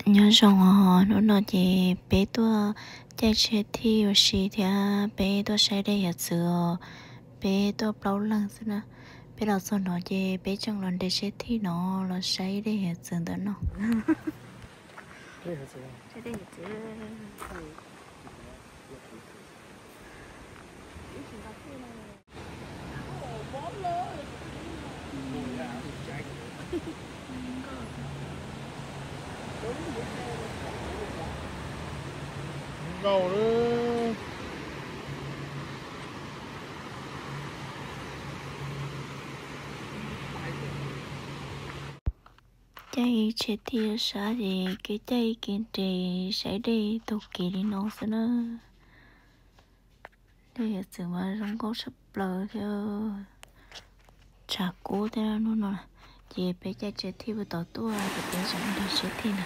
Nyob zoo os, hnub no ces peb tuaj caij tsheb thij ua si thiab peb tuaj saib dej hiav txwv os. Peb tuaj plaub leeg xwb na. Peb los txog no ces peb tseem los nres tsheb thij no los saib dej hiav txwv ntawm no. Caij tsheb thij sab ces kev caij kev nres saib dej taug kev li no xwb na. Dej hiav txwv mas zoo nkauj tshaj plaws thiab tshav kub thiab hnub no. Ces peb caij tsheb thij puag tod tuaj ces peb tseem nres tsheb thij na.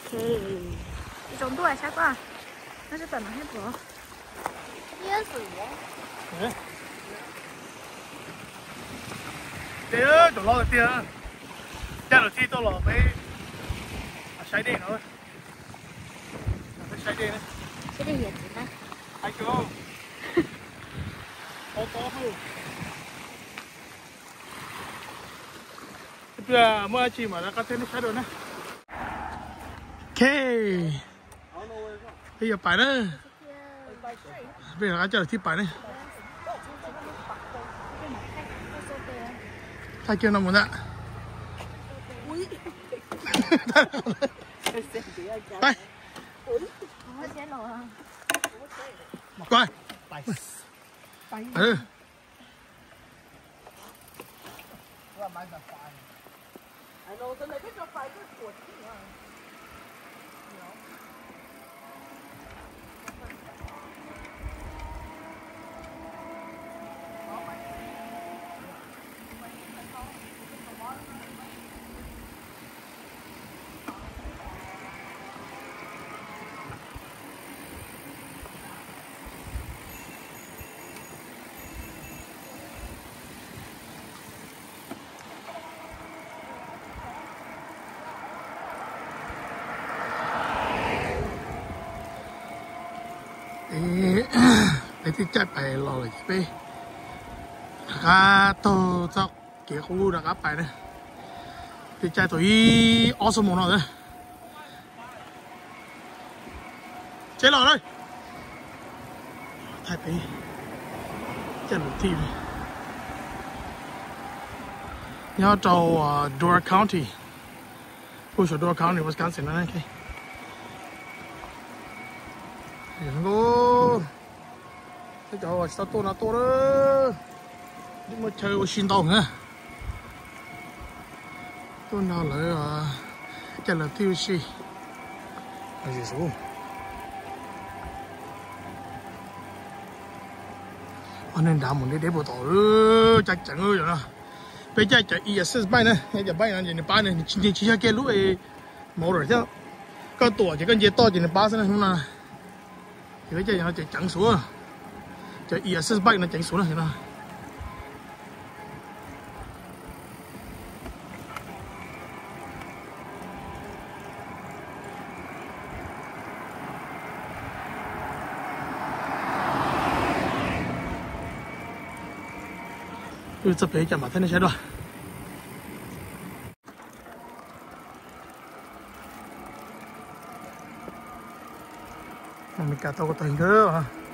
Tsis tsaus ntuj sab koj, nyob sab tom no thiab puas? Dej tseem loj tiag, caij lawv thij tuaj los peb saib dej no, peb saib dej na. Saib dej hiav txwv na. Hais kawg, tau tau. Muaj dab tsi mas rov qab thaij nej saib dua na. Ok, peb yuav pais na. Peb rov qab coj lawv thij pais na. Thaij kiag no mus ntag. Pais. Koj. Peb twb caij pais los lawm ces peb rov qab taug txoj kev qub rov qab pais na. Twb caij tau ib ob xuab moos no lawm. Tsheb los lawm. Thaij peb caij lawv thij nyob rau Door County, pub saum Door County, Wisconsin no. Cov uas tsis tau tuaj no tuaj lawm, muaj chaw ua si ntau na. Tuaj nrog lawv caij lawv thij ua si. Neeg nrad mus deb deb puag tom, caij ceev no. Peb caij cov e-assist bike na, cov bike no ces nws pab, nws tsis yog kiag lub motor thiab. Koj tuam ces koj nce toj ces nws pab xwb na hnub no. Ces peb caij no ces ceev xwb, cov e-assist bike no ceev xwb no. Wb txoj pem cas mam thaij nej saib dua. Amelikas tau ko taw nkawd.